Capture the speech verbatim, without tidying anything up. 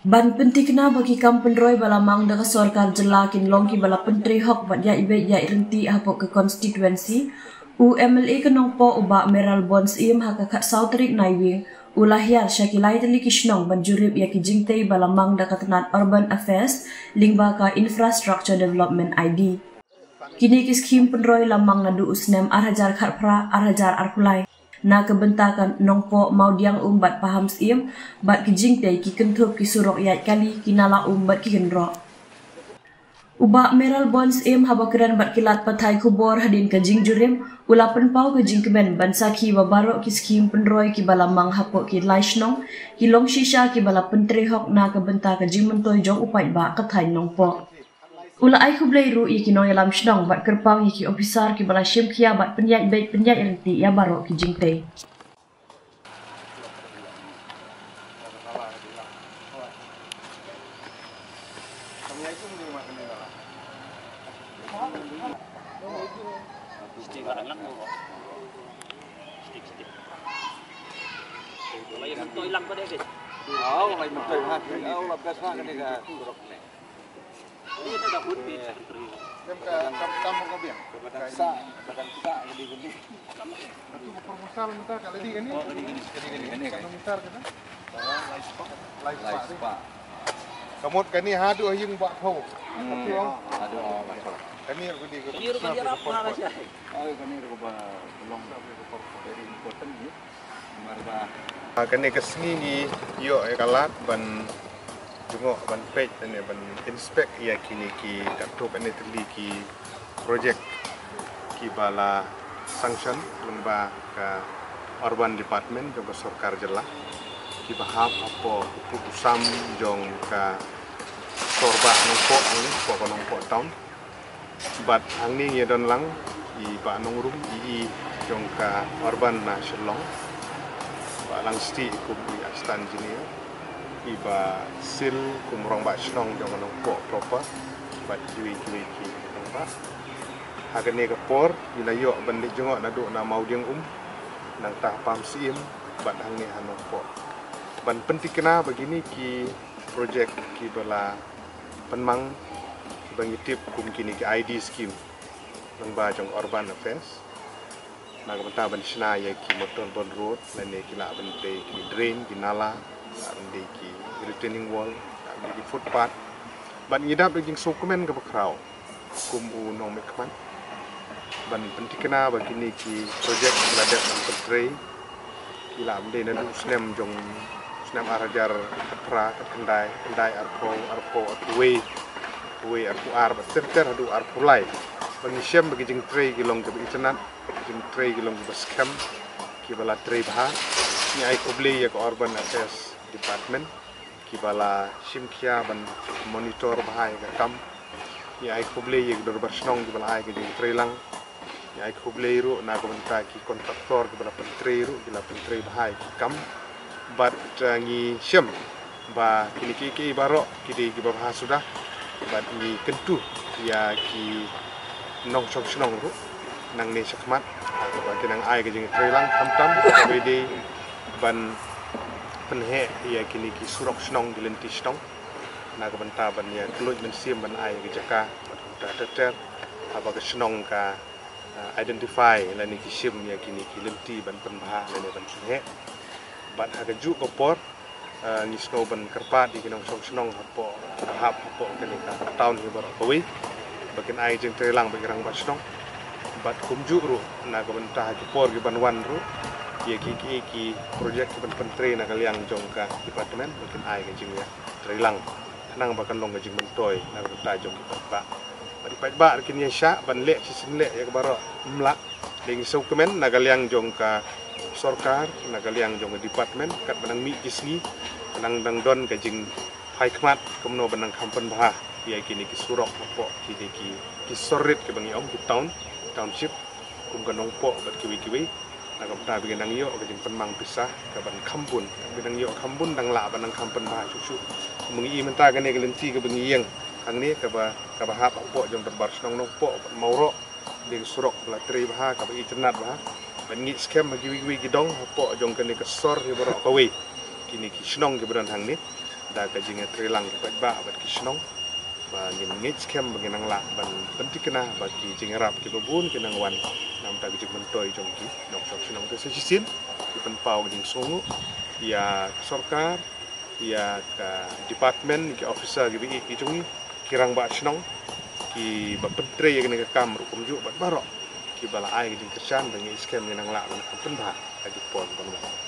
Ban pyntikna ba ki kam pynroi ba la mang da ka sorkar jylla kin long ki ba la pyntrei hok bad ïaid beit ïaid ryntih hapoh ka constituency, u M L A ka Nongpoh u Bah Mayralborn Syiem ha ka khatsaw tarik Naiwieng u la hiar sha ki lai tylli ki shnong ban jurip ïa ki jingtei ba la mang da ka tnat Urban Affairs lyngba ka Infrastructure Development I D. Kine ki skhim pynroi la mang naduh u snem ar hajar khatphra ar hajar arphew lai na ka bynta ka Nongpoh, Mawdiangum bad Pahamsyiem, bad ki jingtei ki kynthup ki surok ïaid kali, ki nala um bad ki kynroh. U Bah Mayralborn Syiem haba kren bad ki lad pathai khubor hadien ka jingjurip u la pynpaw ka jingkmen ban sakhi ba baroh ki skhim pynroi ki ba la mang hapoh ki lai shnong ki long shisha ki ba la pyntrei hok na ka bynta ka jingmyntoi jong u paidbah ka thaiñ Nongpoh. U la ai khublei ruh ïa ki nongïalam shnong bad kyrpang ïa ki ophisar ki ba la shim khia bad pynïaid beit pynïaid ryntih ïa baroh ki jingtei. Ka proposal mynta ka lady kane? Ka kilometer kata? Lai spah. Ka mut kane haduh ha ïing Bah Phew. Kane ruh kane ka proposal ka por por. Kane ruh ba long very important ni. Ah, kane ka sngi ngi ïoh ïa ka lad ban jngoh ban peit ne ban inspect ïa kine ki katto katne tylli ki project ki ba la sanction lyngba ka Urban Department jong ka sorkar jylla, ki ba hap hapoh u sam jong ka sor Bah Nongpoh, hapoh ka Nongpoh town. Bad hangne ngi don lang i Bah Nongrum, i, i jong ka Urban na Shillong, Bah Langsti kum i Assistant Engineer, i Bah Sil kum Rangbah Shnong jong ka Nongpoh proper, bad kiwei kiwei ki rangbah. Ha kane ka por ngi la ïoh ban leit jngoh naduh na Mawdiangum, nangta Pahamsyiem, bad hangne ha Nongpoh ban pyntikna ba kine ki project ki ba la pynmang, ki ba ngi tip kum kine ki I D scheme lyngba jong Urban Affairs, na ka bynta ban shna ïa ki motor bond road lane ki lah ban dei ki drain, ki nala, lah ban dei ki retaining wall, lah ban dei ki footpath. Bad ngi dap da jingsngewkmen kaba khraw kum u nongmihkhmat ban pyntikna ba kine ki project ki la dep ban pyntrei, ki lah ban dei naduh u snem jong u snem ar hajar khatphra, khatkhyndai, khyndai arphew, arphew arphew wei, arphew wei arphew ar, bad ter ter haduh arphew lai. Ba ngi shem ba ki jingtrei ki long kiba itynnad, ki jingtrei ki long kiba skhem, kiba la trei bha. Ngi ai khublei ïa ka Urban Affairs Department, ki ba la shim khia ban monitor bha ïa ka kam. Ngi ai khublei ïa ki dorbar shnong ki ba la ai ka jingtrei lang. Ngi ai khublei ruh na ka bynta ki contractor ki ba la pyntrei ruh, ki la pyntrei bha ïa ki kam. Bad, eh, ngi shem ba kine kiei kiei baroh ki dei kiba bha suda. Bad ngi kyntu ïa ki nongshong shnong ruh nangne shakhmat, ha kaba kin nang ai ka jingtrei lang khamtam kaba dei ban pynheh ïa kine ki surok shnong, ki lynti shnong, na ka bynta ban ïa kylluid mynsiem ban ai ka jaka bad kumta ter ter, haba ka shnong ka, ah, identify lane ki shim ïa kine ki lynti ban pynbha lane ban pynheh. Bad ha kajuh ka por, ah, ngi sngew ban kyrpad ïa ki nongshong shnong hapoh, hap hapoh kane ka town hi baroh kawei, ba kin ai jingtrei lang bad ki rangbah shnong. Bad kumjuh ruh na ka bynta ha ki por ki ban wan ruh, ïa ki, ki, ki project ki ban pyntrei na ka liang jong ka department, ba kin ai ka jingïatrei lang, khnang ba kan long ka jingmyntoi na ka bynta jong ki paidbah. Bad ki paidbah ruh kin ïa shah ban leh shisien leh ïa ka baroh, ym lah. Dei ngi sngewkmen na ka liang jong ka sorkar, na ka liang jong ka department, katba nang mih ki sngi, nang dang don ka jingphai khmat kumno ban nang kham pynbha ïa kine ki surok hapoh kine ki, ki sor rit kiba ngi ong ki town, township, kum ka Nongpoh bad kiwei kiwei. Na ka bynta ba kin nang ïoh ka jingpynmang pisa kaban kham bun, ba kin nang ïoh kham bun dang lah ban nang kham pynbha shuh shuh. Kum ngi i mynta kane ka lynti kaba ngi ïeng hangne kaba, kaba hap hapoh jong dorbar shnong Nongpoh bad Mawroh. Dei ka surok ba la trei bha, kaba itynnad bha. Ban ngeit skhem ha kiwei kiwei ki dong hapoh jong kane ka sor hi baroh kawei, kine ki shnong kiba don hangne. da ka jingïatreilang ki paidbah bad ki shnong, ba ngin ngeit skhem ba ngin nang lah ban pynthikna ba ki jingïarap kiba bun ki nang wan namar ka jingmyntoi jong ki nongshong shnong. Te sa shisien ngi pynpaw ka jingsngewnguh ïa ka sorkar, ïa ka department, ki officer kiba ïeit ki jong ngi, ki rangbah shnong kiba pyntrei ïa kane ka kam ruh kumjuh bad baroh kiba la ai ka jingkyrshan ba ngin ngeit skhem ngin nang lah ban pynbha ha ki por ban wan.